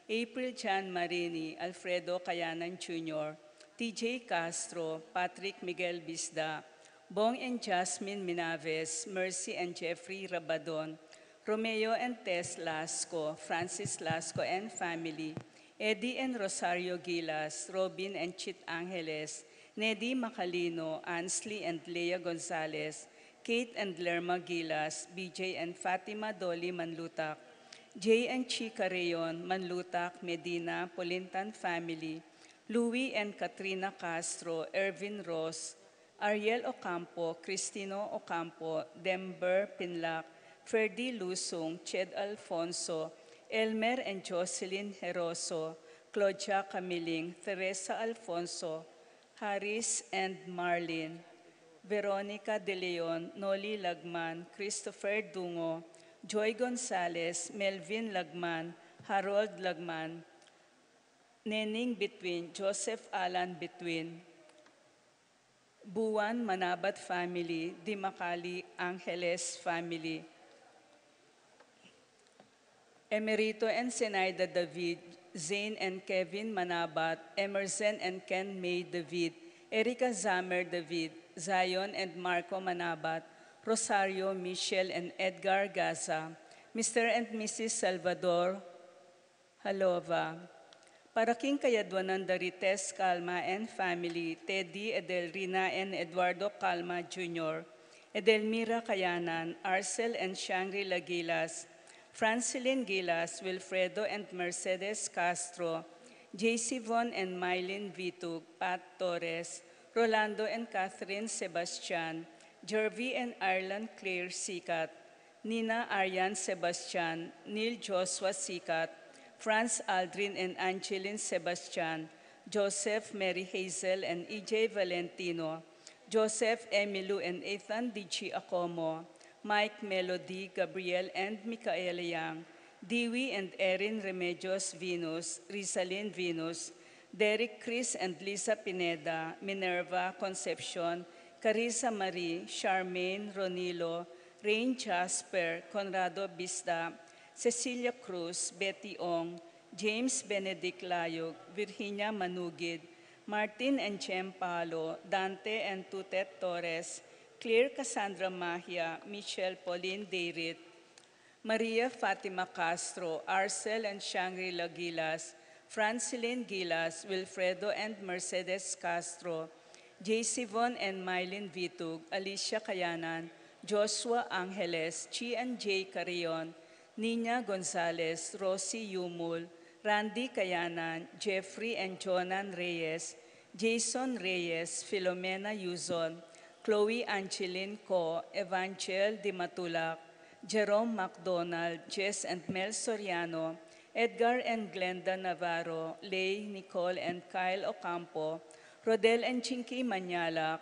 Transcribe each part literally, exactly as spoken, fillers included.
April Jan Marini, Alfredo Kayanan Junior, T J Castro, Patrick Miguel Bisda, Bong and Jasmine Minaves, Mercy and Jeffrey Rabadon, Romeo and Tess Lasco, Francis Lasco and family, Eddie and Rosario Gilas, Robin and Chit Angeles, Nedi Macalino, Ansley and Lea Gonzalez, Kate and Lerma Gilas, B J and Fatima Dolly Manlutak, Jay and Chi Carreon Manlutak, Medina, Polintan family, Louie and Katrina Castro, Ervin Ross, Ariel Ocampo, Cristino Ocampo, Denver Pinlac, Ferdy Lusung, Ched Alfonso, Elmer and Jocelyn Heroso, Claudia Camiling, Teresa Alfonso, Harris and Marlin, Veronica De Leon, Noli Lagman, Christopher Dungo, Joy Gonzalez, Melvin Lagman, Harold Lagman, Nening Bituin, Joseph Alan Bituin, Buan Manabat family, Dimacali Angeles family, Emerito and Zenaida David, Zane and Kevin Manabat, Emerson and Ken May David, Erica Zamer David, Zion and Marco Manabat, Rosario, Michelle and Edgar Gaza, Mister and Missus Salvador Halova. Para king kayadwanan da ri Tess Calma and family, Teddy, Edelrina and Eduardo Calma Junior, Edelmira Kayanan, Arcel and Shangri-La Gilas, Francilin Gilas, Wilfredo and Mercedes Castro, J C Von and Mylene Vitug, Pat Torres, Rolando and Catherine Sebastian, Jervy and Ireland Claire Sikat, Nina Arian Sebastian, Neil Joshua Sikat, Franz Aldrin and Angeline Sebastian, Joseph, Mary Hazel and E J Valentino, Joseph, Emilu and Ethan D G Acomo, Mike, Melody, Gabriel and Micaela Yang, Dewey and Erin Remedios Venus, Rizalin Venus, Derek, Chris and Lisa Pineda, Minerva, Concepcion, Carissa Marie, Charmaine, Ronilo, Rain Jasper, Conrado Bisda, Cecilia Cruz, Betty Ong, James Benedict Layog, Virginia Manugid, Martin and Jem Palo, Dante and Tutet Torres, Claire Cassandra Mahia, Michelle Pauline Dayrit, Maria Fatima Castro, Arcel and Shangri-La Gilas, Francilin Gilas, Wilfredo and Mercedes Castro, J C Von and Mylene Vitug, Alicia Kayanan, Joshua Angeles, Chi and Jay Carrion, Nina Gonzalez, Rosie Yumul, Randy Kayanan, Jeffrey and Jonan Reyes, Jason Reyes, Filomena Yuzon, Chloe Angeline Co, Evangel Dimatulak, Jerome MacDonald, Jess and Mel Soriano, Edgar and Glenda Navarro, Lay, Nicole and Kyle Ocampo, Rodel and Chinky Manyalak,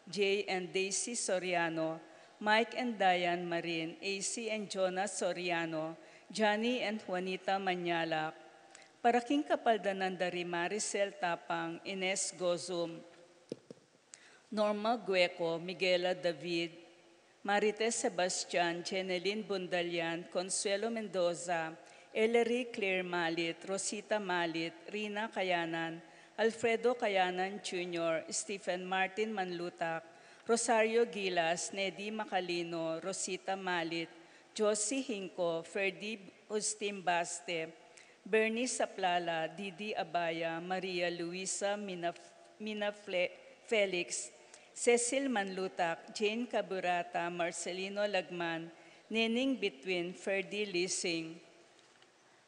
Jay and Daisy Soriano, Mike and Diane Marin, A C and Jonas Soriano, Johnny and Juanita Manyalak. Para king kapaldanan da ri Maricel Tapang, Ines Gozum, Norma Gueco, Miguela David, Marite Sebastian, Jenelyn Bundalian, Consuelo Mendoza, Ellery Claire Malit, Rosita Malit, Rina Kayanan, Alfredo Kayanan Junior, Stephen Martin Manlutak, Rosario Gilas, Nedi Macalino, Rosita Malit, Josie Hinco, Ferdy Justin Baste, Bernie Saplala, Didi Abaya, Maria Luisa Mina, Mina Fle, Felix, Cecil Manlutak, Jane Caburata, Marcelino Lagman, Nening Bituin, Ferdy Lising,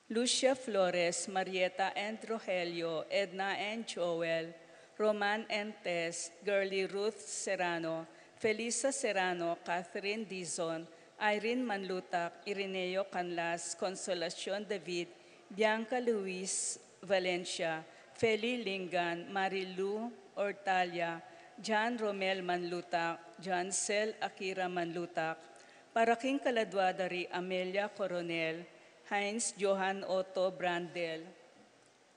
Lucia Flores, Marieta and Rogelio, Edna and Joel, Roman and Tess, Girly Ruth Serrano, Felisa Serrano, Catherine Dizon, Irene Manlutak, Irineo Canlas, Consolacion David, Bianca Luis Valencia, Feli Lingan, Marilu Ortalia, John Romel Manlutak, John Sel Akira Manlutak, para king kaladua da ri Amelia Coronel, Heinz Johan Otto Brandel,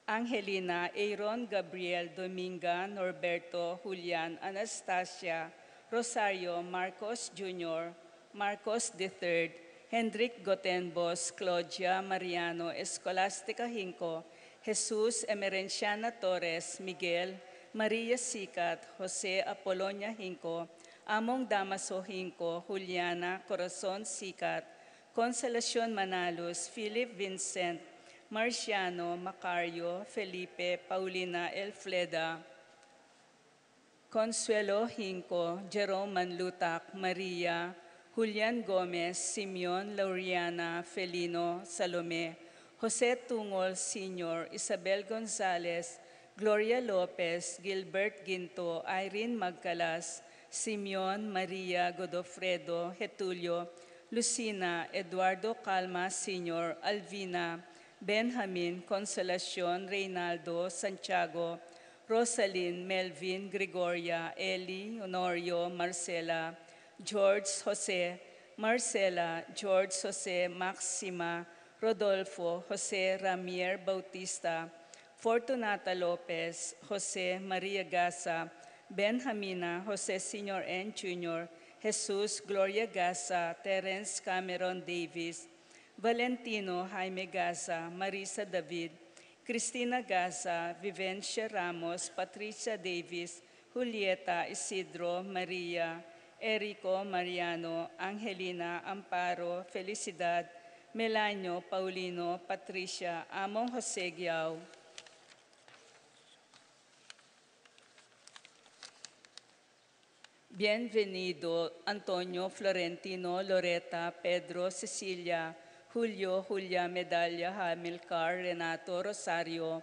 Angelina, Aaron Gabriel, Dominga, Norberto, Julian, Anastasia, Rosario, Marcos Junior, Marcos the third, Hendrik Gotenbos, Claudia Mariano, Escolastica Hinco, Jesus Emerenciana Torres, Miguel, Maria Sikat, Jose Apolonia Hinco, Among Damaso Hinco, Juliana Corazon Sikat, Consolacion Manalus, Philip Vincent, Marciano, Macario, Felipe, Paulina, Elfreda, Consuelo Hinco, Jerome Manlutak, Maria, Julian Gomez, Simeon, Lauriana, Felino, Salome, Jose Tungol Senior, Isabel Gonzalez, Gloria Lopez, Gilbert Ginto, Irene Magcalas, Simeon, Maria, Godofredo, Getulio, Lucina, Eduardo Calma Senior, Alvina, Benjamin, Consolacion, Reynaldo, Santiago, Rosalyn, Melvin, Gregoria, Eli, Honorio, Marcela, George, Jose, Marcela, George, Jose, Maxima, Rodolfo, Jose, Ramier, Bautista, Fortunata Lopez, Jose, Maria Gasa, Benjamina, Jose Senior and Junior, Jesus, Gloria Gasa, Terence Cameron Davis, Valentino, Jaime Gasa, Marisa David, Cristina Gasa, Vivencia Ramos, Patricia Davis, Julieta, Isidro, Maria, Erico, Mariano, Angelina, Amparo, Felicidad, Melanio, Paulino, Patricia, Among Jose Guiao, Bienvenido, Antonio, Florentino, Loreta, Pedro, Cecilia, Julio, Julia, Medalia, Hamilcar, Renato, Rosario,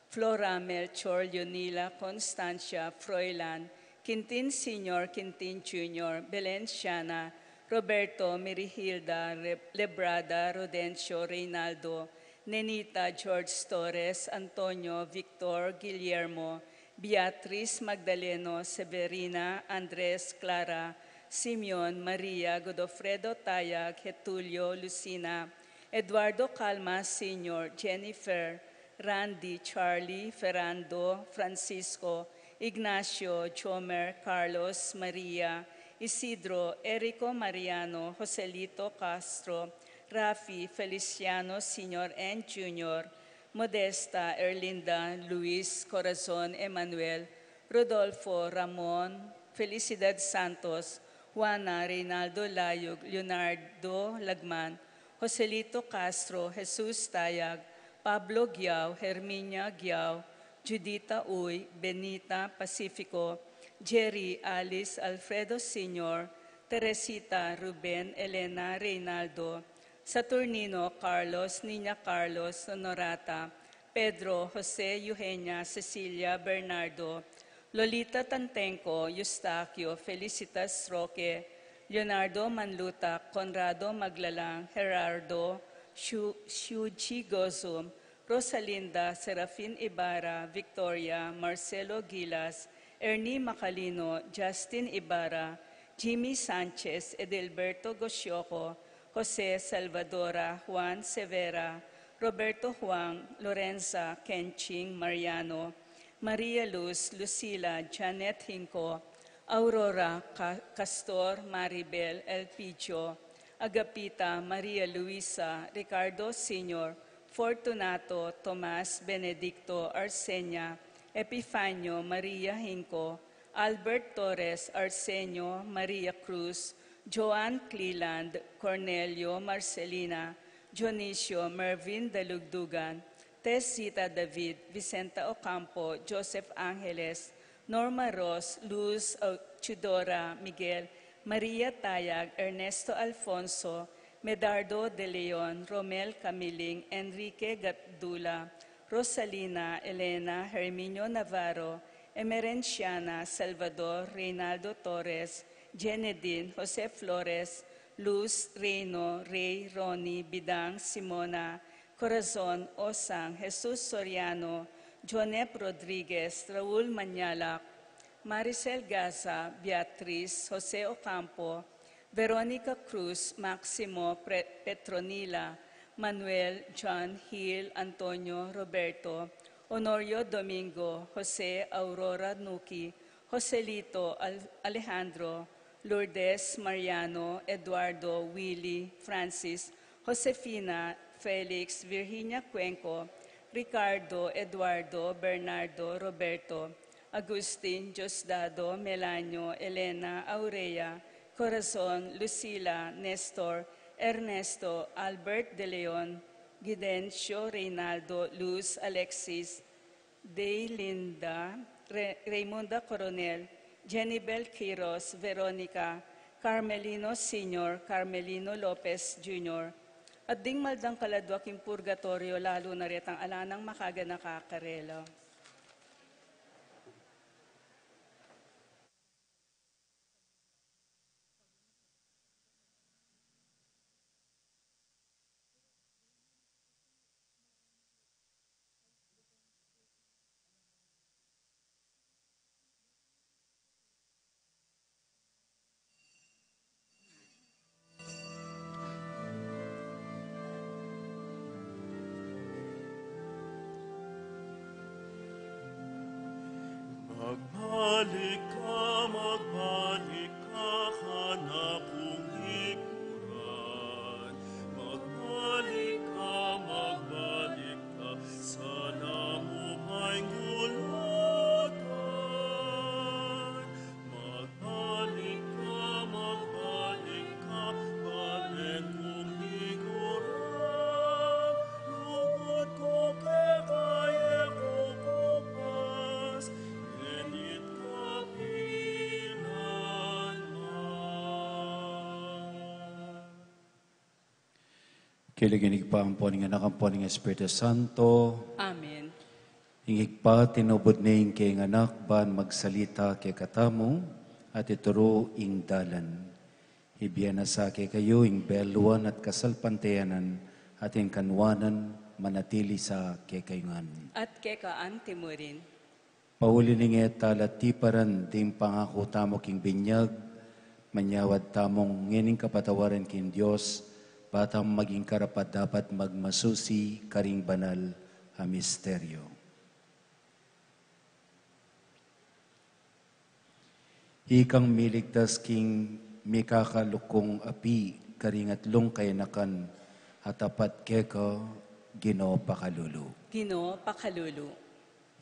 Flora, Melchor, Leonila, Constancia, Froilan, Quintin Senior, Quintin Junior, Belen, Shana, Roberto, Mirihilda, Re-, Lebrada, Rodencio, Reynaldo, Nenita, George Torres, Antonio, Victor, Guillermo, Beatriz, Magdaleno, Severina, Andres, Clara, Simeon, Maria, Godofredo, Tayag, Getulio, Lucina, Eduardo Calma Senior, Jennifer, Randy, Charlie, Ferrando, Francisco, Ignacio, Jomer, Carlos, Maria, Isidro, Erico, Mariano, Joselito Castro, Rafi, Feliciano Senior and Junior, Modesta, Erlinda, Luis, Corazon, Emmanuel, Rodolfo, Ramon, Felicidad Santos, Juana, Reynaldo Layug, Leonardo Lagman, Joselito Castro, Jesus Tayag, Pablo Guiao, Herminia Guiao, Judita Uy, Benita Pacifico, Jerry, Alice, Alfredo Senior, Teresita, Ruben, Elena, Reynaldo, Saturnino, Carlos, Niña Carlos, Honorata, Pedro, Jose, Eugenia, Cecilia, Bernardo, Lolita Tantenco, Eustaquio, Felicitas Roque, Leonardo Manlutak, Conrado Maglalang, Gerardo, Shu-, Shuji Gozum, Rosalinda, Serafin Ibarra, Victoria, Marcelo Gilas, Ernie Macalino, Justin Ibarra, Jimmy Sanchez, Edelberto Gosioco, Jose, Salvadora, Juan, Severa, Roberto, Juan, Lorenza, Kenching, Mariano, Maria Luz, Lucila, Janet Hinco, Aurora, Ca-, Castor, Maribel, Elpidio, Agapita, Maria Luisa, Ricardo Senior, Fortunato, Tomas, Benedicto, Arsenia, Epifanio, Maria Hinco, Albert Torres, Arsenio, Maria Cruz, Joan Cleland, Cornelio, Marcelina, Dionisio, Mervin Dalugdugan, Tess Zita David, Vicenta Ocampo, Joseph Angeles, Norma Ross, Luz, uh, Chudora, Miguel, Maria Tayag, Ernesto Alfonso, Medardo de Leon, Romel Camiling, Enrique Gatdula, Rosalina, Elena, Herminio Navarro, Emerenciana, Salvador, Reynaldo Torres, Jenedine, Jose Flores, Luz, Reino, Rey, Ronnie, Bidang, Simona, Corazon, Osang, Jesus Soriano, Jonep Rodriguez, Raul Manyalak, Maricel Gaza, Beatriz, Jose Ocampo, Veronica Cruz, Maximo, Pre-, Petronila, Manuel, John, Hill, Antonio, Roberto, Honorio, Domingo, Jose, Aurora, Nuki, Joselito, Al-, Alejandro, Lourdes, Mariano, Eduardo, Willy, Francis, Josefina, Felix, Virginia Cuenco, Ricardo, Eduardo, Bernardo, Roberto, Agustin, Diosdado, Melanio, Elena, Aurea, Corazon, Lucila, Nestor, Ernesto, Albert De Leon, Gidencio, Reynaldo, Luz, Alexis, Deilinda, Re-, Raymunda Coronel, Jenibel Quiros, Veronica, Carmelino Senior, Carmelino Lopez Junior, at ding maldang kaladwa king purgatoryo, lalu na retang ala nang makaganaka karela. Magbalik ka, magbalik ka, anak kung likuran. Magbalik ka, magbalik ka, sana mo pa'y gulagan. Magbalik ka, magbalik ka, balen kung likuran. Lugud ku keka e ku kupas, ngenit ka pinalman. King lagyu ning Ibpa, ampo ning Anak, ampo ning Espiritu Santo. Amen. Ing Ibpa tinubud ne ing kayang Anak ban magsalita kekatamu, at ituru ing dalan. Ibie na sa kekayu ing beluan at kasalpantayanan, at ing kanuanan manatili sa kekayu ngan. At keka anti murin. Pauli ning e tala tiparan ding pangaku tamu king binyag, manyawad tamu ngening kapatawaran king Dios, ba tamu maging karapat-dapat magmasusi karing banal a misteryo. Ikang miligtas king mikakalukung api karing atlung kayanakan, at apat keka, Ginu, pakalulu. Ginu, pakalulu.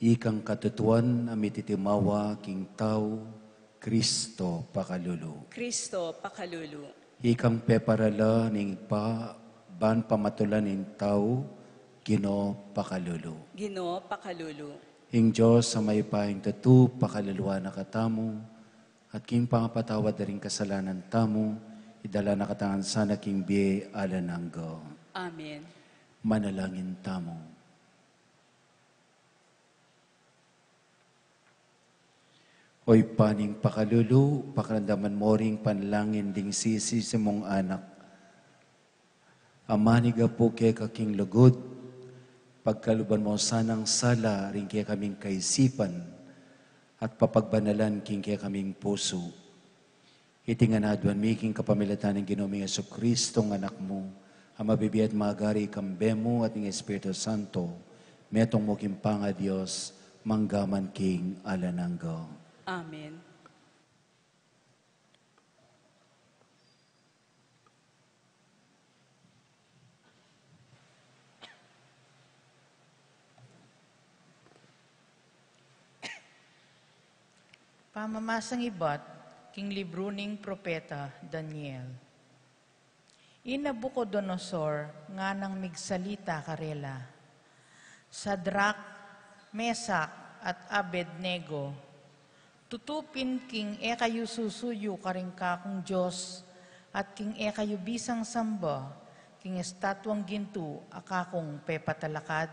Ikang katutuan a mititimawa king tau, Kristo, pakalulu. Kristo, pakalulu. Ikang peparala ning Ibpa ban pamatulan ing tau, Ginu, pakalulu. Ginu, pakalulu. Ing Dios a mayupayang tutu pakaluluan na katamu, at king pangapatawad da ring kasalanan tamu, idala na katamu ngan sana king bie alang angga. Amen. Manalangin tamu. O Ibpa ning pakalulu, pakiramdaman mu ring panalangin ding sisisimung anak. Amaniga pu keka king lugud, pagkaluban mu sanang sala ring kekaming kaisipan, at papagbanalan king kekaming pusu. Iti ngan aduan mi king kapamilatan ning Ginu ming Jesucristo, ing Anak mu, a mabibie at magari kambe mu at ning Espiritu Santo, metung mu king pangaDios, mangga man king alang angga. Amen. Pamamasang ibat king libru ning propeta Daniel. I Nabucodonosor nganang migsalita karela, Sadrak, Mesak, at Abednego, tutu pin king e kayu susuyu karing kakung Dios, at king e kayu bisang samba king estatuang gintu a kakung pepatalakad?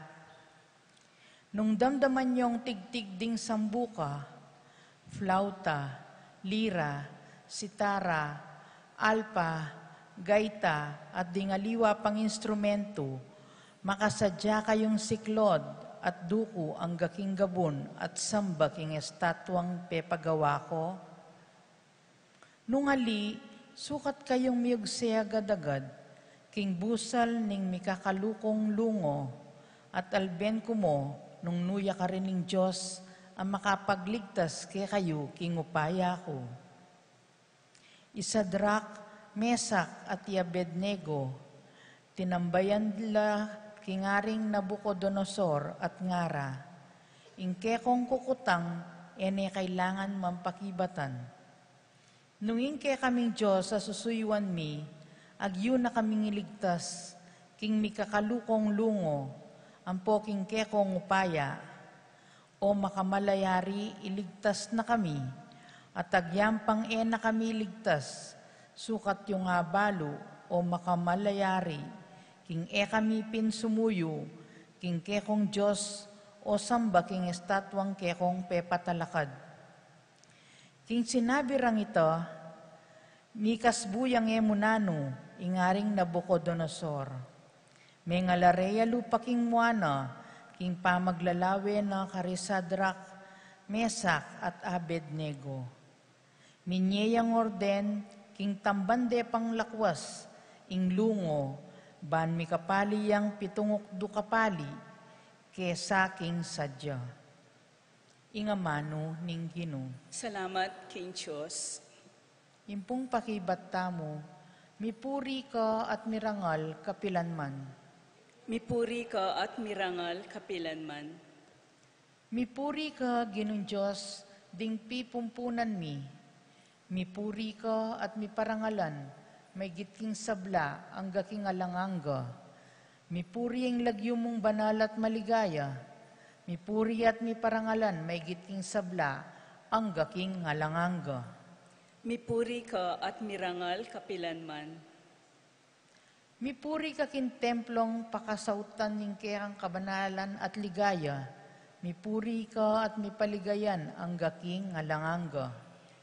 Nung damdaman yong tigtig ding sambuka, flauta, lira, sitara, alpa, gaita, at ding aliwa pang instrumentu, makasadya kayung siklod at duku angga king gabun at samba king estatuang pepagawa ku? Nung ali, sukat kayung miugse agad-agad king busal ning mikakalukung lungu, at alben ku mu nung nu ya karin ning Dios a makapagligtas kekayu king upaya ku. I Sadrak, Mesak, at i Abednego, tinambayan la king Aring Nabucodonosor at ngara, "Ing kekong kukutang e ne kailangan mampakibatan. Nung ing kekaming Dios a susuyuan mi, agyu na kaming iligtas king mikakalukong lungo, ampo king kekong upaya. O makamalayari, iligtas na kami, at agyampang e na kami ligtas, sukat yu nga balu, o makamalayari, king e kami pin sumuyu king kekong Dios, o samba king estatuang kekong pepatalakad." King sinabi rang ita, mikasbu yang e mu nanu ing Aring Nabucodonosor. Mengala re ya lupa king mua na king pamaglalawe na kari Sadrak, Mesak, at Abednego. Minye yang orden king tamban de pang lakwas ing lungo, ban mikapali yang pitung ukdu kapali kesa king sadya. Ing amanu ning Ginu. Salamat king Dios. Ing pung pakibat tamu, mipuri ka at mirangal kapilanman. Mipuri ka at mirangal kapilanman. Mipuri ka, Ginung Dios ding pipumpunan mi. Mipuri ka at miparangalan, maygit king sabla, angga king alang angga. Mipuri ing lagyu mung banal at maligaya. Mipuri at miparangalan, maygit king sabla, angga king alang angga. Mipuri ka at mirangal kapilanman. Mipuri ka king templong pakasautan ning kekang kabanalan at ligaya. Mipuri ka at mipaligayan angga king alang angga.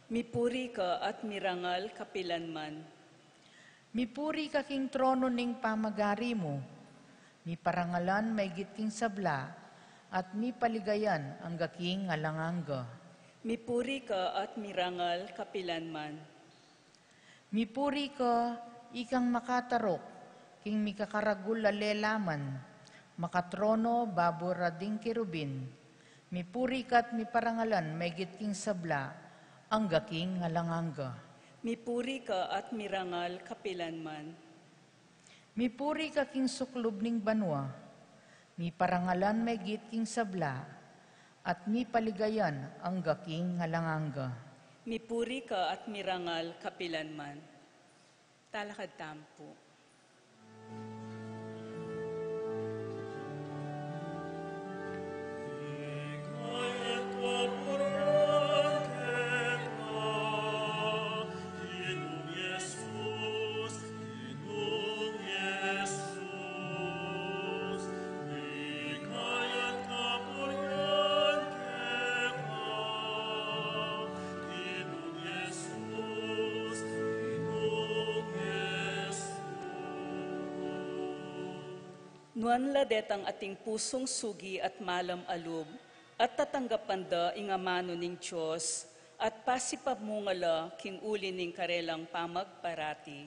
Mipuri ka at mirangal kapilanman. Mipuri ka king trono ning pamagari mu. Miparangalan maygit king sabla, at mipaligayan angga king alang angga. Mipuri ka at mirangal kapilanman. Mipuri ka, ikang makataruk king mikakaragul a lelaman, makatrono babo ra ding kerubin. Mipuri ka at miparangalan maygit king sabla, angga king alang angga. Mipuri ka at mirangal kapilanman. Mipuri ka king suklub ning banua. Miparangalan maygit king sabla, at mipaligayan angga king alang angga. Mipuri ka at mirangal kapilanman. Talakad tamu pu. Nuan la detang ating pusung sugi at malam a lub, at tatanggapan da ing amanu ning Dios, at pasipamunga la king uli ning karelang pamagparati.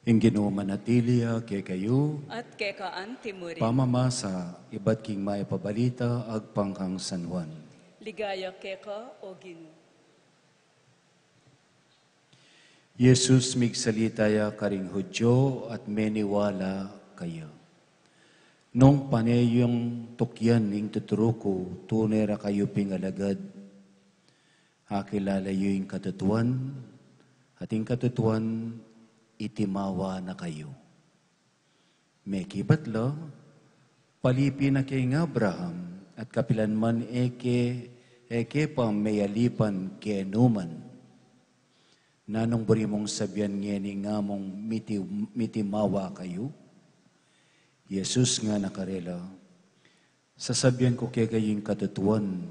Ing Ginu manatili ya kekayu. At keka anti mu rin. Pamamasa ibat king Mayap a Balita agpang kang San Juan. Ligaya keka, o Ginu. Jesus migsalita ya karing Judio at meniwala kaya. Nung pane yung tukyan ing tuturu ku, tune ra kayu pin alagad. Akilala yu ing katutuan, at ing katutuan itimawa na kayu. Mekibat la, palipi na keng Abraham, at kapilan man e ke, e ke pa meyalipan kenu man. Nanung buri mung sabian ngeni nga mung miti-, mitimawa kayu? Jesus ngana karela, sasabian ku kekayu ing katutuan,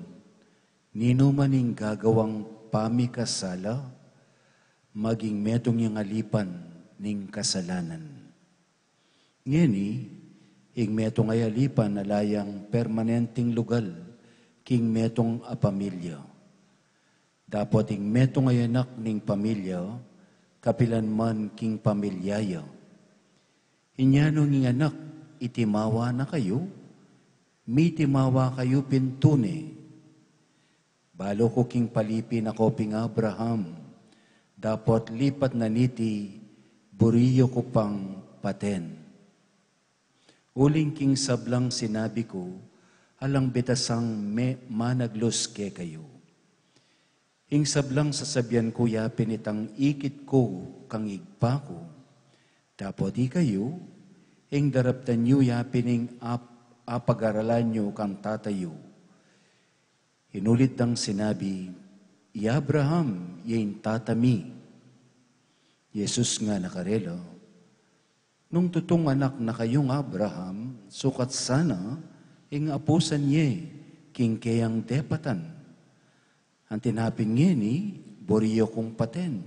ninuman ing gagawang pamikasala, Maging metung yang alipan ning kasalanan. Ngeni, ing metung a alipan ala yang permanenteng lugal king metung a pamilya. Dapot ing metung a anak ning pamilya, kapilan man king pamilya ya. Inya nung ing anak, itimawa na kayu, mitimawa kayu pin tune. Balu ku king palipi na koping Abraham, dapot lipat na niti, buri yu ku pang paten. Uling king sablang sinabi ku, alang bitasang me-, managlus kekayu. Ing sablang sasabian ku yapin itang ikit ku kang Ibpa ku, dapot ikayu, ing daraptan yu yapin ing ap-, apagaralan yu kang tata yu. Inulit dang sinabi, i Abraham ya ing tata mi. Jesus ngana karela, nung tutung anak na kayung Abraham, sukat sana ing apusan ye king keyang depatan. Anti na pin ngeni, buri yu kung paten.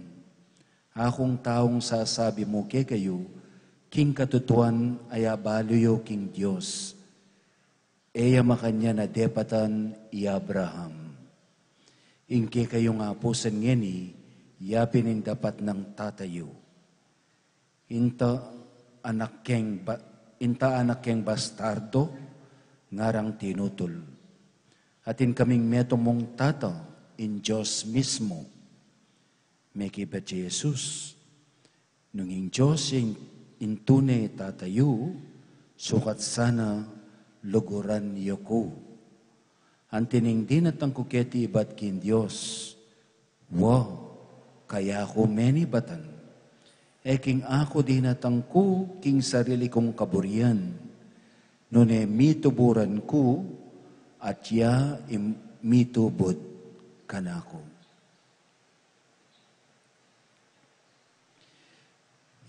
Aku ing taung sasabi mu kekayu, king katutuan a abalu yu king Dios. E ya makanyan a depatan i Abraham. Ing kekayung apusan ngeni, yapin ing dapat nang tata yu. Inta anak keng ba-, inta anak keng bastardo, ngarang tinutul. Atin kaming metung mung tata, ing Dios mismu. Mekibat i Jesus, nung ing Dios ya ing, ing tune tata yu, sukat sana luguran yu ku. Anti ning dinatang ku keti ibat king Dios, wa, kaya ku menibatan. E king aku dinatang ku king sarili kung kaburian, nune mituburan ku, at ya ing mitubud kanaku.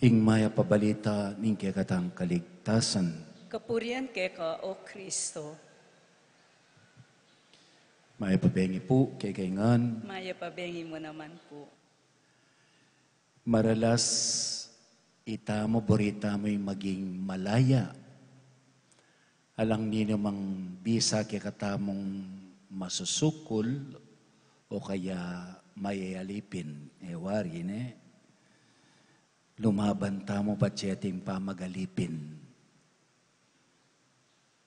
Ing mayap a balita ning kekatang kaligtasan. Kapurian keka, O Kristo. Mayap a bengi pu kekayu ngan. Mayap a bengi mu naman pu. Maralas itamu, buri tamu ing maging malaya. Alang ninu mang bisa kekatamung masusukul o kaya mayayalipin, e wari ne, lumaban tamu patse ating pamagalipin.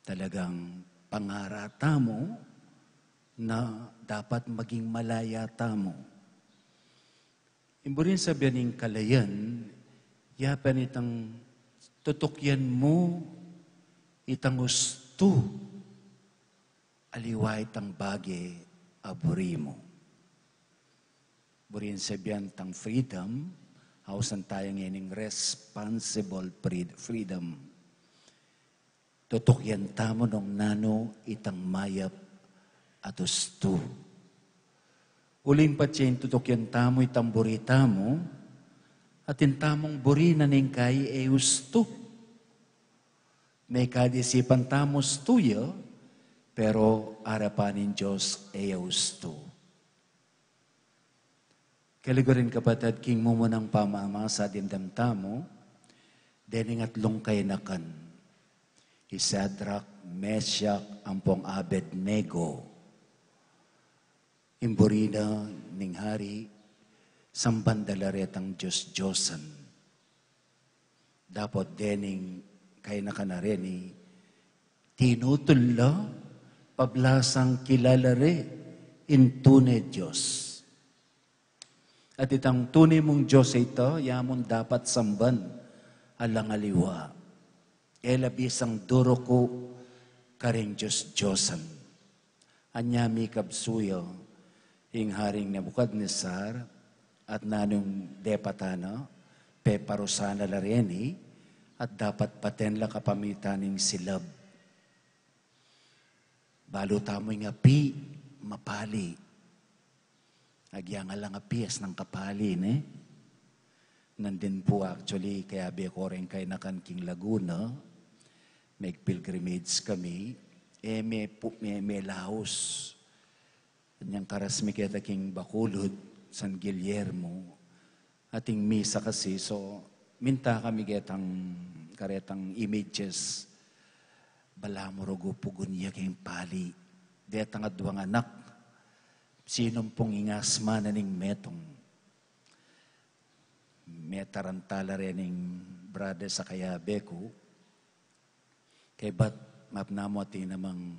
Talagang pangara tamu na dapat maging malaya tamu. Ing buring sabian ning kalayan, yapin itang tutukyan mu itang ustu, aliwa itang bage a buri mu. Buring sabian tang freedom, ausan taya ngening responsible freed-, freedom. Tutukyan tamu nung nanu itang mayap at ustu. Uling patse ing tutukyan tamu itang buri tamu, atin tamung buri na ning kai e ustu. Mekad isipan tamu ustu ya, pero arapan ning Dios e ya ustu. Kaluguran, kapatad, king mumunang pamamasa dimdam tamu dening atlung kainakan, i Sadrak, Mesak, ampong Abednego. Ing buri na ning hari, samban da la retang dios-diosan. Dapot dening kainakan a reni, tinutul la, pablasang kilala re ing tune Dios. At itang tune mung Dios a ita, ya mung dapat samban, alang aliwa. E la bisang duruku karing dios-diosan. Anya mikabsu ya ing Haring Nebukadnesar, at nanung depatan na, peparusan na la reni, at dapat paten la kapamilatan ning silab. Balu tamu ing api, mapali. Agyang alang api, asnang kapali, ne? Nandin pu, actually, kayabe ku reng kainakan king Laguna, meg-pilgrimage kami, e, me pu-, me, melaus. Anyang karas mi keta king Bacolod, San Guillermo, Ating misa kasi, so, minta kami ketang, karetang images, balamu rugu pugun ya keng pali, detang aduang anak, sinupung ing asma na ning metung. Metarantala re ning brother sa kayabe ku, kaybat mapnamu atin namang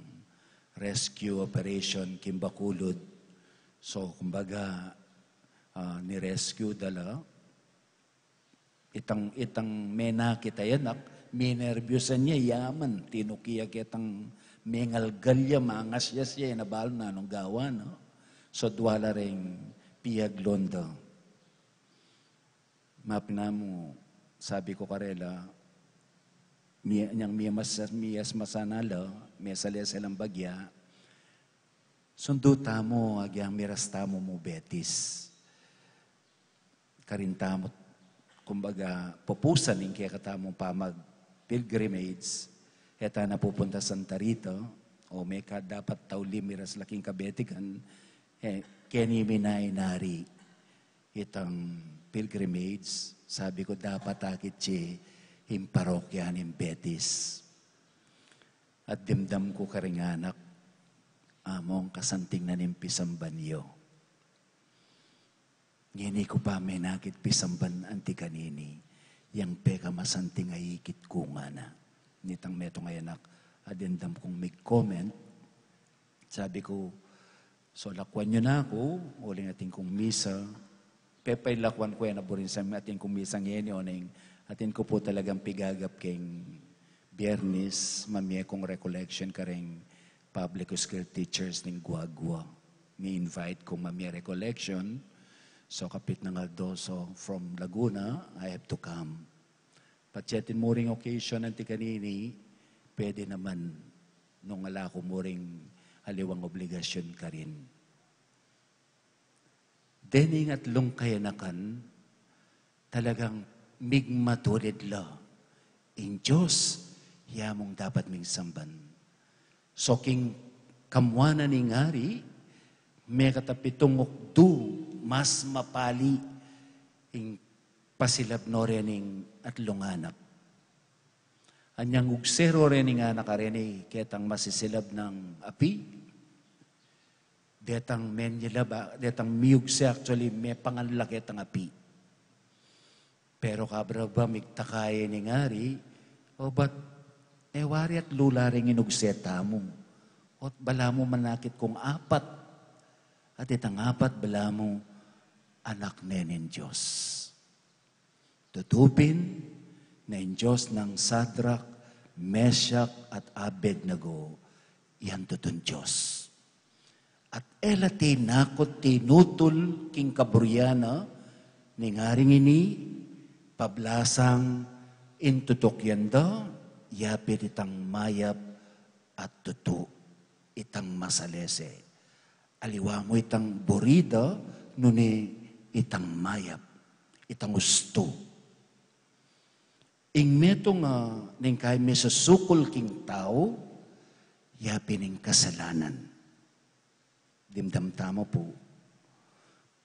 rescue operation king Bacolod. So, kumbaga, ah, ni-rescue da la. Itang, itang menakit a anak, minerbyusan ya, yaman, tinuki ya ketang mengalgal ya, mangasyas ya, e na balu nanung gawan, no? So, dua la reng piaglon da. Mapnamu, sabi ku karela, mi-, inyang miyamas-, miyasmasan na la, mesalese lang bagya, sundu tamu agyang miras tamu mu Betis. Karin tamu, kumbaga, pupusan ing kekatamung pamag-pilgrimage, e ta na pupunta Santa Rita, o mekad dapat tauli miras la king kabetikan, e, keni mi na inari itang pilgrimage, sabi ku, dapat akit ye ing parokya ning Betis. At dimdam ku karing anak, Among, kasanting na ning pisamban yu. Ngeni ku pa menakit pisamban anti kanini, yang pekamasanting a ikit ku ngana. Nitang metung a anak, adendam kung mig-comment, sabi ku, so, lakwan yu na ku, uling atin kung misa, pepailakwan ku e na burin sa atin kung misa ngeni, oneng atin ku pu talagang pigagap keng Biernes, mamie kung recollection kareng public school teachers ning Guagua. Mi-invite kung mamie recollection. So, kapit nang aldo, so, from Laguna, I have to come. Patse atin muring occasion anti kanini, pwede naman nung ala ku muring aliwang obligasyon karin. Dening atlung kayanakan, talagang migmatulid la. Ing Dios, ya mung dapat ming samban. So king kamuanan ning ari, mekatapitung okdu, mas mapali ing pasilab no rening atlung anak. Anyang ugse ro rening anak a reni ketang masisilab nang api, detang menyilab, a, detang miugse, actually, mepangan la ketang api. Pero kabra ba migtaka ya ning ari, o bat e wari atlu la ring inugse tamu. O't balamu manakit kung apat. At itang apat balamu anak ne ning Dios. Tutu pin na ing Dios nang Sadrak, Mesak, at Abednego, yan tutun Dios. At e la tinakut tinutul king kaburyan na ning aring ini, pablasang ing tutukyan da, yapin itang mayap at tutu, itang masalese. Aliwa mu itang buri da, nune itang mayap, itang ustu. Ing metung a neng kai misusukul king tau, yapin ing kasalanan. Dimdam tamu pu.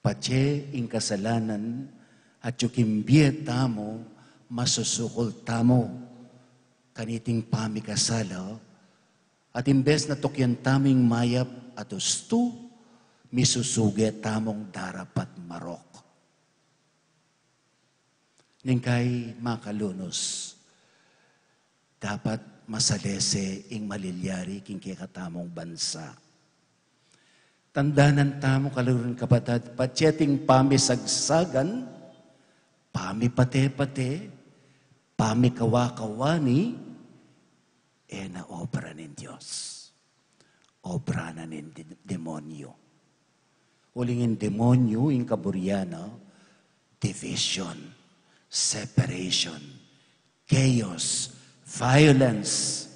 Patse ing kasalanan, atyu king bie tamu, masusukul tamu kaniting pamikasala, at imbes na tukyan tamu ing mayap at ustu, misusuge tamung darapat marok. Neng kai makalunus, dapat masalese ing malilyari king kekatamung bansa. Tandanan tamu, kaluguran, kapatad, patse ating pamisagsagan, pamipate-pate, pamikawa-kawani, e na obra ning Dios. Obra na ning de-, demonyo. Uling ing demonyo, ing kaburyan na, division, separation, chaos, violence.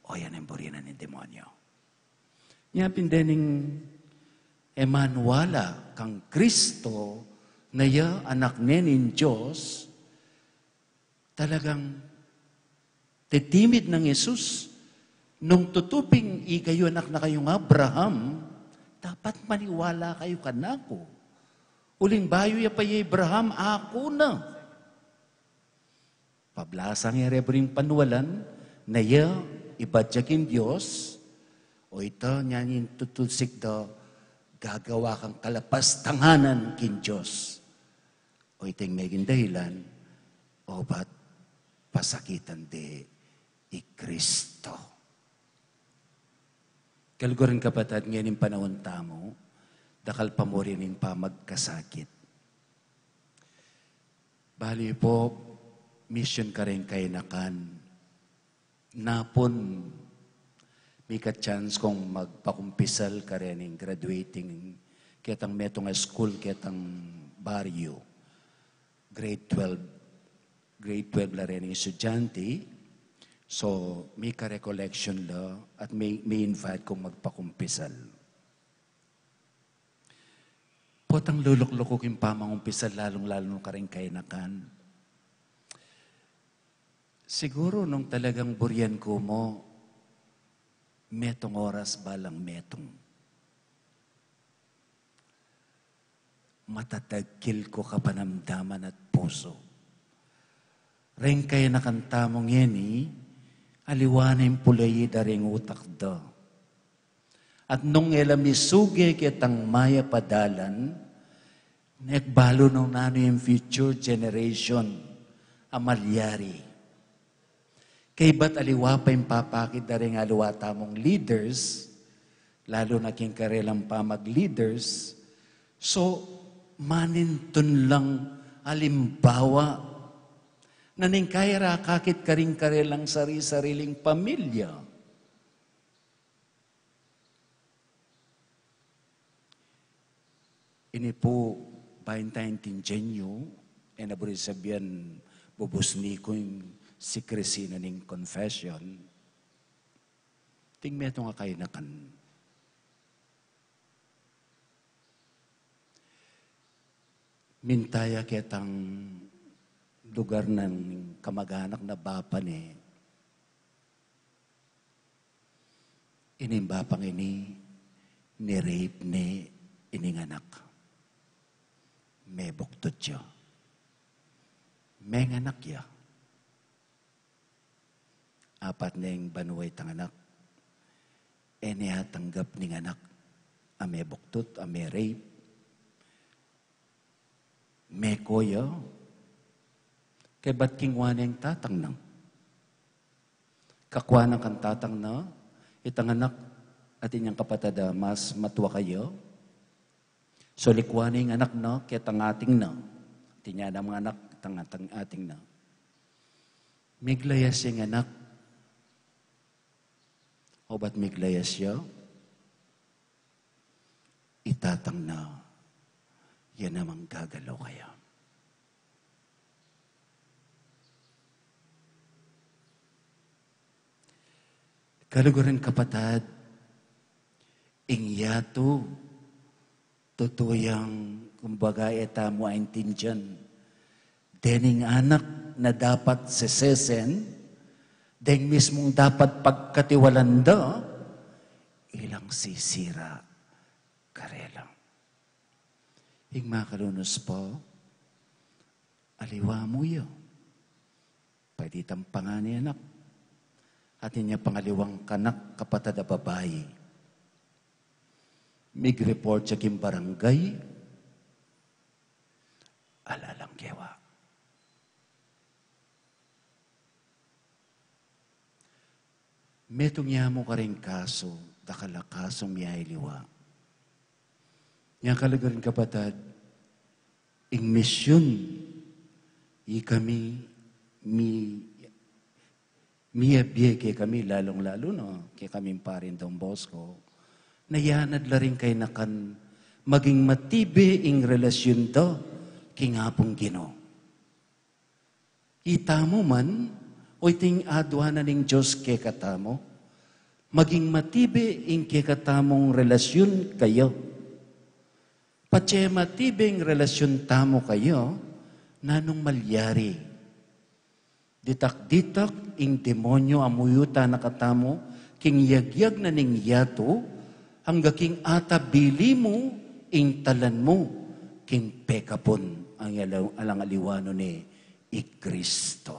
O, yan ing buri na ning demonyo. Nya pin dening e maniwala kang Kristo na ya anak ne ning Dios, talagang titimid nang Jesus, nung tutu ping ikayu anak na kayung Abraham, dapat maniwala kayu kanaku. Uling bayu ya pa i Abraham, aku na. Pablasang ya rebu ring panualan, na ya ibat ya king Dios, o ita nya ing tutulsik da, gagawa kang kalapastanganan king Dios. O ita ing meging dahilan, obat pasakitan de i Kristo. Kaluguran kapatad, ngeni ing panaun tamu, dakal pa mu rin ing pamagkasakit. Bali pu, misyun kareng kayanakan. Napun, mika chance kung magpakumpisal karening graduating, ketang metung a school, ketang baryu. Grade twelve. Grade twelve la rening estudyante. So, mika recollection la at mi, mi-invite kung magpakumpisal. Potang lulukluku king pamangumpisal, lalung-lalu na kareng kayanakan. Siguru nung talagang burian ku mu, metung oras balang metung. Matatagkil ku kapanamdaman at pusu. Reng kayanakan tamu ngeni, aliwa na ing pulayi da reng utak da. At nung e la misuge ketang mayap a dalan, neng balu nung nanu ing future generation a malyari. Kaybat aliwa pa ing papakit da reng aliwa tamung leaders, lalu na king karelang pamag-leaders, so manintun lang alimbawa na ning kaya ra akakit karing karelang sari-sariling pamilya. Ini pu, bayu tayang tindian yu, e na buri sabian bubusni ku ing secrecy na ning confession. Ting metung a kayanakan, minta ya ketang lugar na ning kamag-anak na bapa ne. Ining bapang ini, ni-rape ne ining anak. Mebuktut ya. Menganak ya. Apat ne ing banua itang anak. E ne atanggap ning anak a mebuktut, a me-rape. Meko ya, kaybat kingwa ne ing tatang na. Kakwa na kang tatang na, itang anak, atin yang kapatad a mas matua kaya. So, likwa ne ing anak na ketang ating na. Atin ya namang anak, itang, itang ating na. Miglayas ya ing anak. Obat miglayas ya, i tatang na, ya namang gagalaw kaya. Kaluguran kapatad, ing yatu, tutu yang, kumbaga, e tamu aintindian. Dening anak na dapat sesesen, deng mismung dapat pagkatiwalan da, ilang sisira karela. Ing makalunus pu, aliwa mu ya. Pwede itang panganay anak. Atin ya pang aliwang anak, kapatad a babai. Mig-report ya king barangay. Ala lang kewa. Metung ya mu karing kasu, dakal a kasu mialiwa. Nya kaluguran kapatad, ing misyun, ikami, mi, miyabie kekami, lalung-lalu na kekaming parin Don Bosco, na yanad la ring kayanakan maging matibe ing relasyun da king Apung Ginu. Itamu man, o iting adwa na ning Dios kekatamu, maging matibe ing kekatamung relasyun kaya. Patse matibe ing relasyun tamu kaya, nanung malyari? Ditak-ditak ing demonyu a muyutan na katamu, king yagyag na ning yatu, angga king atabili mu ing talan mu, King pekapun ang ala-, alang aliwa nu ne i Kristo.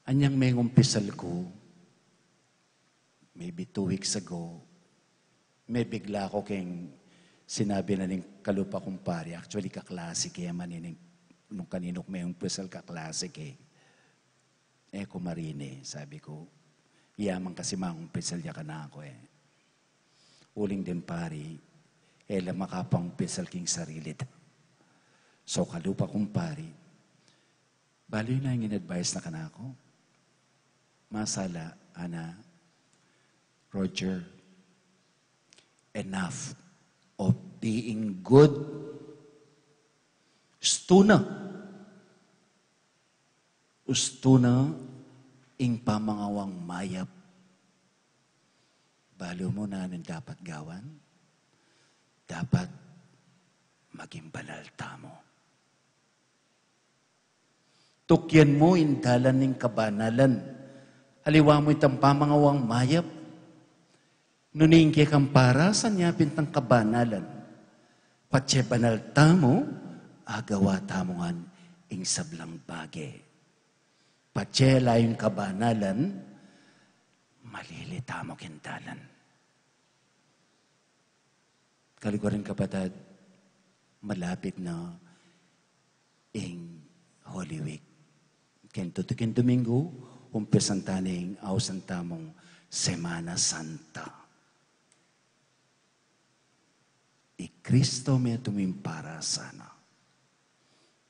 Anyang mengumpisal ku, maybe two weeks ago, mebigla ku king sinabi na ning kalupa kung pari. Actually, kaklase ke man ini, nung kaninu ku mengumpisal, kaklase ke. E ku marine, sabi ku. Iya man kasi mangumpisal ya kanaku e. Uling deng pari, e la makapangumpisal king sarili da. So, kalupa kung pari, balu yu na ing in-advise na kanaku? Masala, Ana, Roger, enough of being good. Ustu na. Ustu na ing pamangawang mayap. Balu mu na ning dapat gawan? Dapat maging banal tamu. Tukyan mu ing dalan ning kabanalan. Aliwa mu itang pamangawang mayap. Nune ing kekang parasan ya pin itang kabanalan. Patse banal tamu, agawa tamu ngan ing sablang bage. Patse ala ing kabanalan, malili tamu king dalan. Kaluguran, kapatad, malapit na ing Holy Week. King tutuking Domingo, umpisan ta ne ing ausan tamung Semana Santa. I Kristo metung ing parasan na.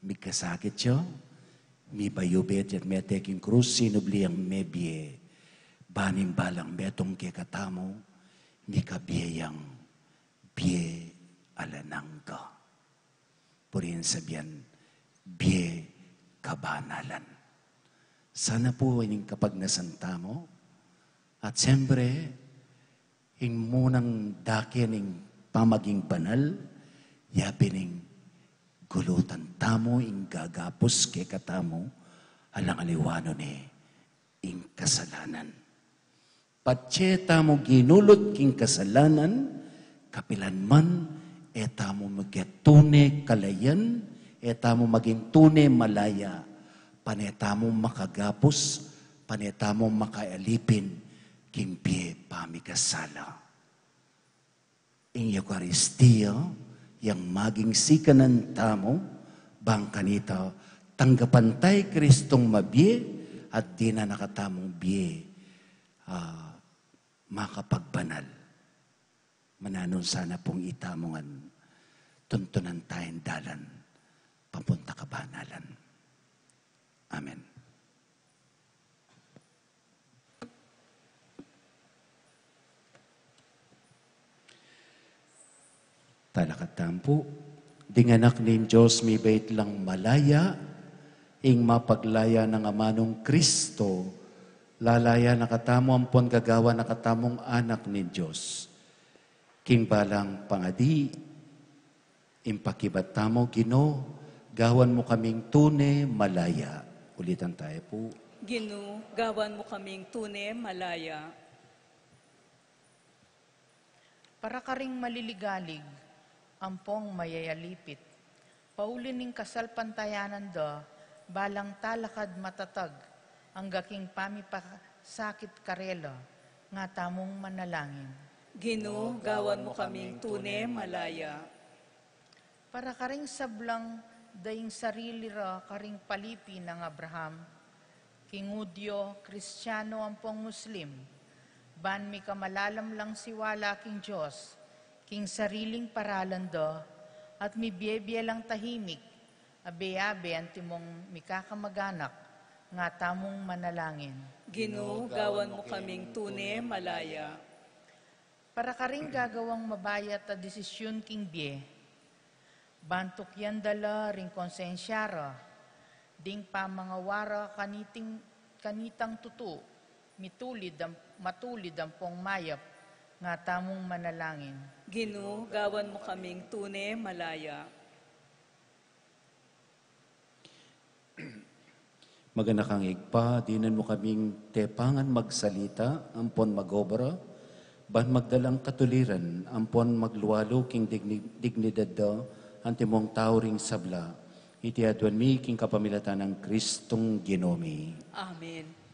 Mikasakit ya, mibayubet ya, mete king krus, sinubli yang mebie, ban ing balang metung kekatamu, mikabie yang bie alang angga. Purian, sabian, bie kabanalan. Sana pu ining kapagnasan tamu, at siyempre, ing munang dake ning pamaging banal, ya pin ing gulutan tamu ing gagapus kekatamu, alang aliwa nu ne ing kasalanan. Patse tamu ginulut king kasalanan, kapilan man, e tamu maging tune kalayan, e tamu maging tune malaya, pane tamu makagapus, pane tamu makaalipin king bie pamikasala. Ing Eukaristia, yang maging sikanan tamu, bang kanita tanggapan ta i Kristong mabie, at dinan na katamung bie, ah, makapagbanal. Mananu sana pung itamu ngan tuntunan taya ing dalan papunta kabanalan. Amen. Talakad tamu pu. Ding anak ning Dios mibait lang malaya, ing mapaglaya nang amanung Kristo, lalaya na katamu ampon gagawan na katamung anak ning Dios. King balang pangadi, ing pakibat tamu, Ginu, gawan mu kaming tune malaya. Ulitan taya pu. Ginu, gawan mu kaming tune malaya. Para karing maliligalig, ampong mayayalipit, pauli ning kasalpantayanan da, balang talakad matatag, angga king pamipasakit karela, nga tamung manalangin. Ginu, gawan mu kaming tune malaya. Para karing sablang daing sarili ra karing palipi nang Abraham, king Judio, Kristiano ampong Muslim, ban mikamalalam lang siwala king Dios, king sariling paralan da, at mibie-bie lang tahimik, abe-abe antimong mikakamaganak, nga tamung manalangin. Ginu, gawan mu kaming tune malaya. Para karing gagawang mabayat a desisyun king bie, ban tukyan da la ring konsensya ra, ding pamangawa ra kaniting, kanitang tutu, mitulid am-, matulid ampong mayap, nga tamung manalangin. Ginu, gawan mu kaming tune malaya. Maganakang Ibpa, dinan mu kaming tepangan magsalita ampon magobra, Ban magdalang katuliran ampon maglualu king digni-, dignidad da antimong tau ring sabla. Iti aduan mi king kapamilatan nang Kristong Ginu mi. Amen.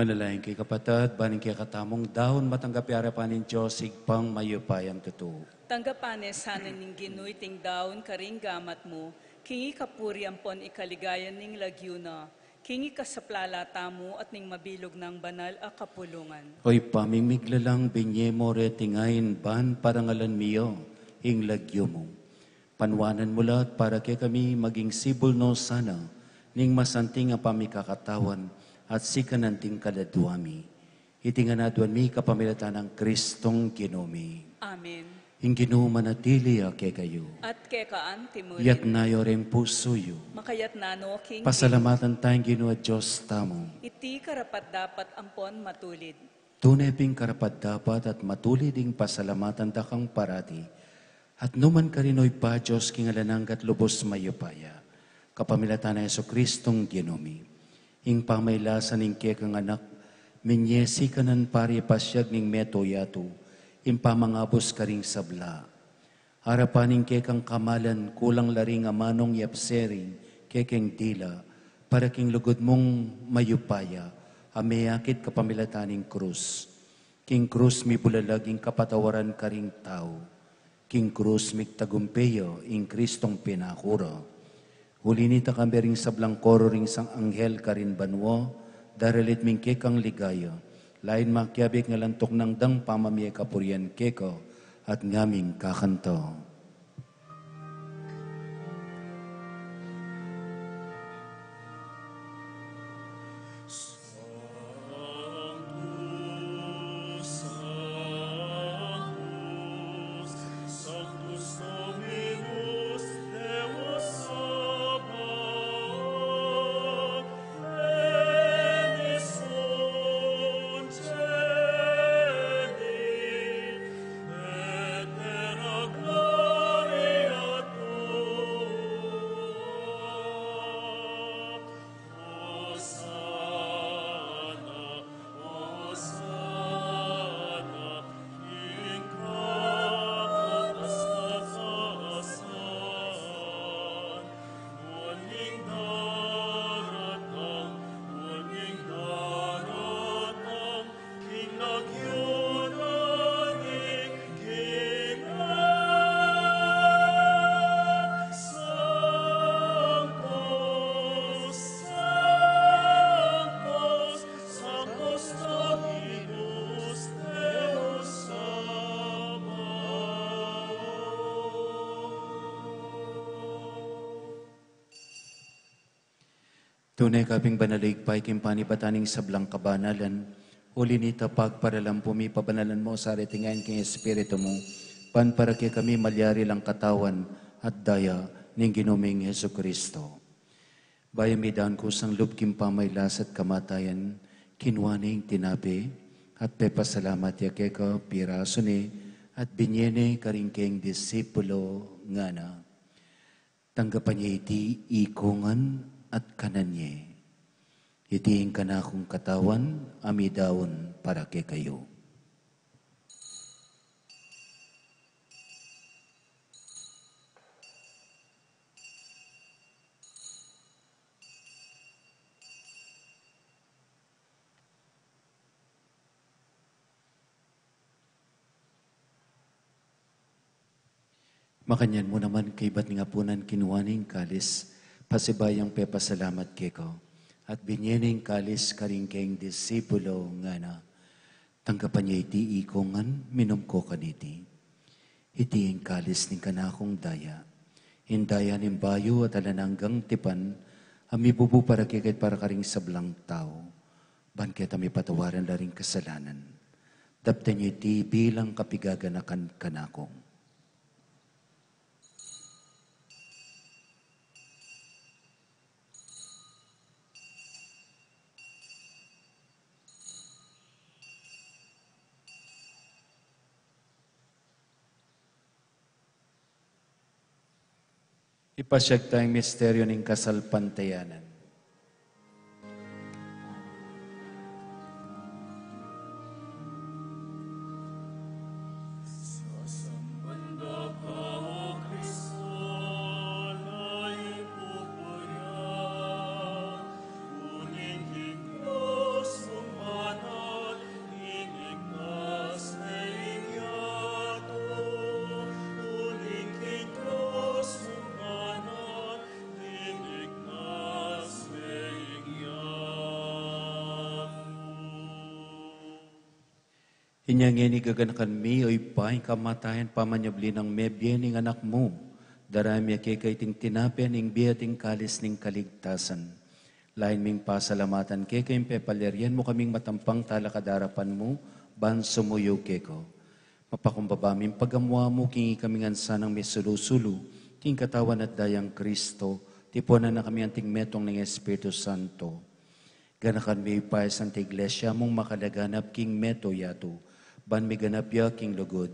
Manalangin kayu, kapatad, ban ing kekatamung daun matanggap ya arapan ning Dios Ibpang mayupayang tutu. Tanggapan ne sana ning Ginu iting daun karing gamat mu, king ikapuri ampon ikaligayan ning lagyu na, king ikasaplala tamu at ning mabilug nang banal a kapulungan. O Ibpa ming miglalang, binye mu reting ain ban parangalan mi ya ing lagyu mu. Panuanan mu la at para kekami maging sibul no sana ning masanting a pamikakatawan at sikanan ding kaladua mi. Iti ngan aduan mi kapamilatan nang Kristong Ginu mi. Amen. Ing Ginu manatili ya kekayu. At keka antimurin. Iyatas yu ring pusu yu. Makayatna no king Pasalamatan taya ing Ginu a Dios tamu. Iti karapat-dapat ampon matulid. Tune pin karapat-dapat at matulid ing pasalamatan da kang parati. At nukarin man, O Ibpa, Dios king alang angga at lubus mayupaya, kapamilatan nang Jesukristong Ginu mi. Ing pamailasan ning kekang Anak, minye sikanan pari pasiag ning meto yatu, ing pamangabus karing sabla. Arapan ning kekang kamalan, kulang la ring amanung yapse ring kekeng dila, para king lugud mung mayupaya, a meakit kapamilatan ning krus. King krus mibulalag ing kapatawaran karing tau. King krus migtagumpe ya ing Kristong pinaku ra. Uli nita, kambe ring sablang koro ring sanganghel karin banua, daralit mi ing kekang ligaya. Lain makiabe king alang tuknang dang pamamie kapurian keka, at ngaming kakanta. Tune ka pin banal a Ibpa, king panibatan ning sablang kabanalan, uli nita pagparalan pu mi, pabanalan mu sa reting ain king Espiritu mu, ban para kekami malyari lang Katawan at Daya ning Ginu ming Jesucristo. Bayu midaun kusang lub king pamagkasakit at kamatayan, kinua ne ing tinape, at pepasalamat ya keka, pirasu ne, at binie ne karing kayang disipulo, ngana: Tanggapan ye iti ikongan at kanan ye. Iti ing kanakung Katawan a midaun para kekayu. Makanyan mu naman, kaybat ning apunan, kinua ne ing kalis, pasibayu yang pepasalamat keka, at binie ne ing kalis karing kayang disipulo, ngana: Tanggapan ye iti ikongan, minum ko kaniti. Iti ing kalis ning kanakung Daya, ing Daya ning bayu at alang anggang tipan, a mibubu para kekayu at para karing sablang tau, ban keta mipatawaran la ring kasalanan. Daptan ye iti bilang kapaganakan kanaku. Ipasiag taya ing misteryu ning kasalpantayanan. Inya ngeni gaganakan mi, o Ibpa, ing kamatayan pamanyubli nang mebie ning Anak mu, darayan mi keka iting tinape ning bie at ing kalis ning kaligtasan. Lain ming pasalamatan keka ing pepalyarian mu kaming matampang talakad king arapan mu, ban sumuyu keka. Mapakumbaba ming pagamu-amu king ikami ngan sanang misulu-sulu king Katawan at Daya nang Kristo, tipunan na kami anting metung ning Espiritu Santo. Ganakan mi, Ibpa, ing Santa Iglesia mung makalaganap king metung yatu, ban miganap ya king lugud,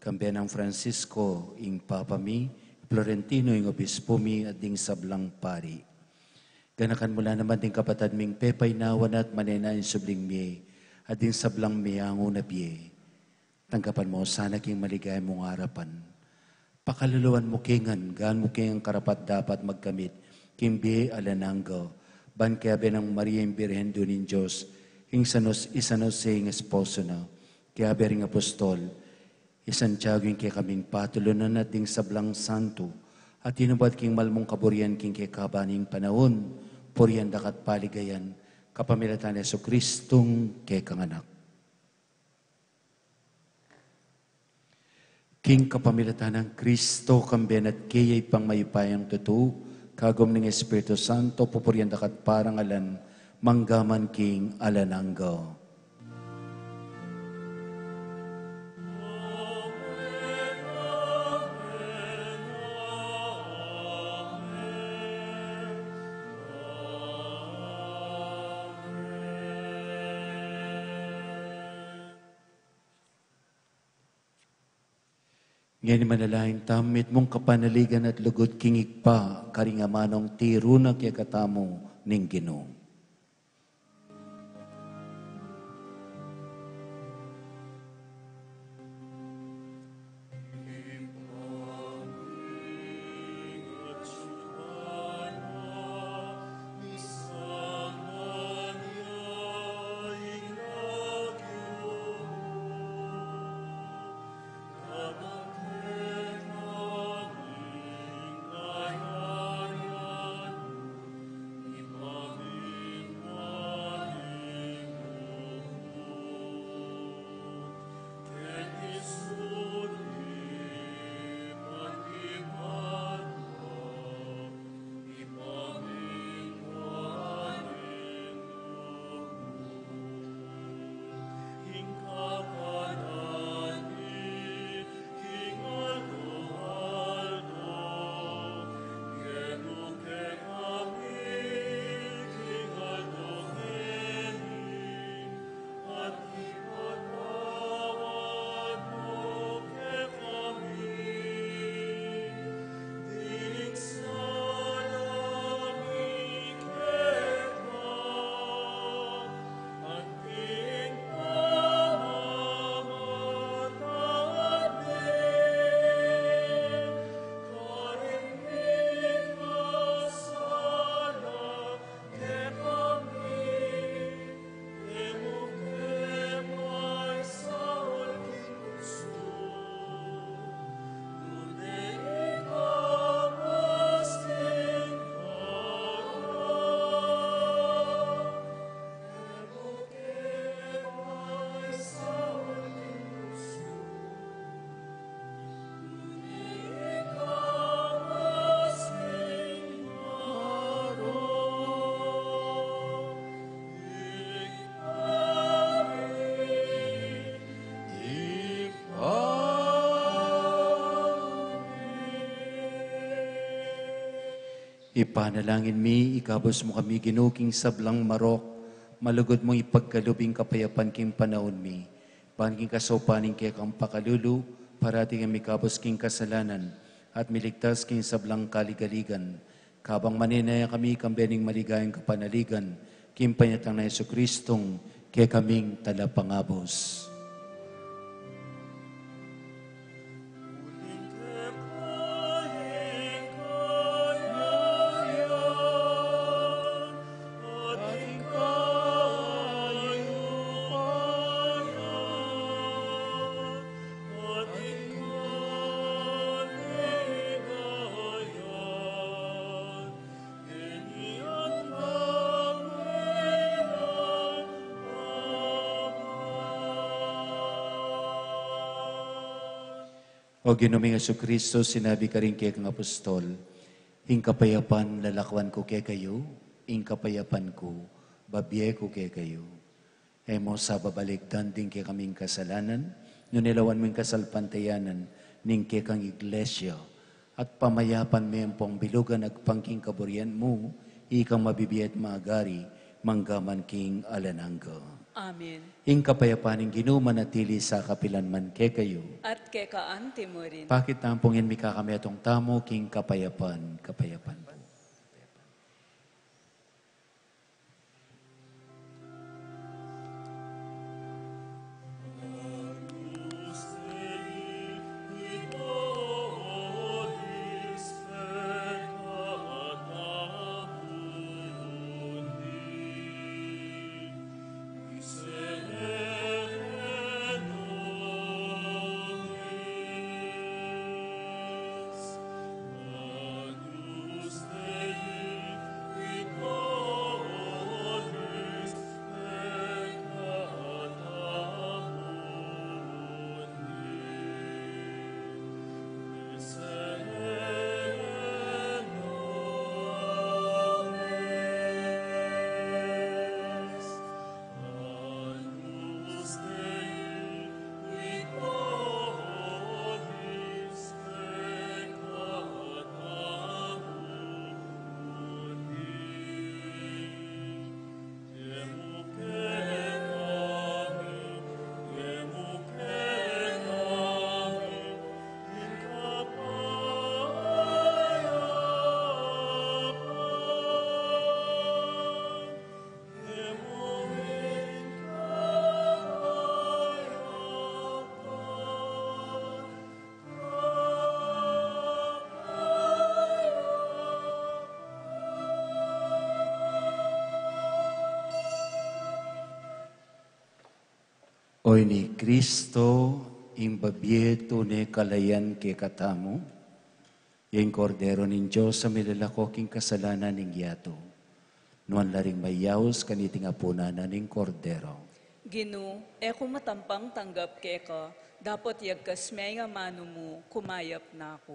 kambe nang Francisco ing Papa mi, Florentino ing Obispo mi, at ding sablang pari. Ganakan mu la naman ding kapatad ming pepaynawa na at manenaya king subling mie, at ding sablang meangu na bie. Tanggapan mu la sana king maligaya mung arapan. Pakaluluan mu ke ngan, gaan mu ke ngan karapat-dapat magkamit king bie alang angga, ban kayabe nang Maria ing Birhen, Ina ning Dios, ing San Jos-, i San Jose ing esposo na, kayabe ring apostol, i Santiago ing kekaming patulunan at ding sablang santo a tinubad king mal mung kaburian king kekaban ning panaun, purian da ka at paligayan, kapamilatan nang Jesucristong kekang Anak. King kapamilatan nang Kristo, kambe na at keya, Ibpang mayupayang tutu, kagum ning Espiritu Santo, pupurian da ka at parangalan, mangga man king alang angga. Ngeni manalangin tamu, mitmung kapanaligan at lugud king Ibpa, karing amanung tiru na kekatamu ning Ginu. Ipanalangin mi, ikabus mu kami, Ginu, king sablang marok, malugud mung ipagkalub ing kapayapan king panaun mi. Ban king kasaupan ning kekang pakalulu, parati kami ikabus king kasalanan, at miligtas king sablang kaligaligan. Kabang manenaya kami kambe ning maligayang kapanaligan, king panyatang na Jesucristong kekaming Talapangabus. O Ginu ming Jesucristo, sinabi karing kekang apostol, "Ing kapayapan lalakwan ku kekayu, ing kapayapan ku babie ku kekayu." E mu sa babalikdan ding kekaming kasalanan, nune lawan mu ing kasalpantayanan ning kekang Iglesia, at pamayapan me ampong bilugan agpang king kaburian mu, ikang mabibie at magari, mangga man king alang angga. Amen. Ing kapayapan ning Ginu manatili sa kapilan man kekayu. At keka anti mu rin. Pakit tampong yan mikakametung tamu king kapayapan, kapayapan pu. Oy ni Kristo, ing babie tune kalayan kekatamu, ing Kordero ning Dios a milalako king kasalanan ning yatu. Nuan la ring mayaus kaniting apunan na ning Kordero. Ginu, e ku matampang tanggap keka, dapot yagkas me ing amanu mu, kumayap na ku.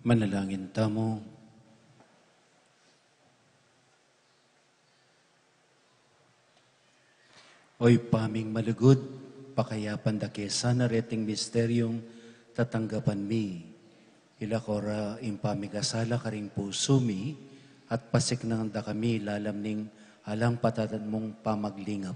Manalangin tamu. O Ibpa ming malugud, pakayapan da ke sana reting misteryung tatanggapan mi. Ilako ra ing pamikasala karing pusu mi, at pasiknangan da kami lalam ning alang patatan mung pamaglingap.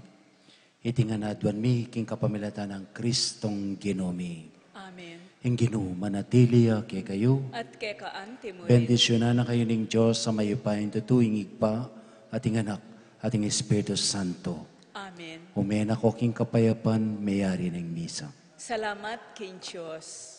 Iti ngan aduan mi king kapamilatan nang Kristong Ginu mi. Amen. Ing Ginu manatili ya kekayu. At keka antimu rin. Bendisyunan na kayu ning Dios a mayupayang tutu, ing Ibpa, at ing Anak, at ing Espiritu Santo. Amen. Ume na ko king kapayapan, meyari na ing misa. Salamat king Dios.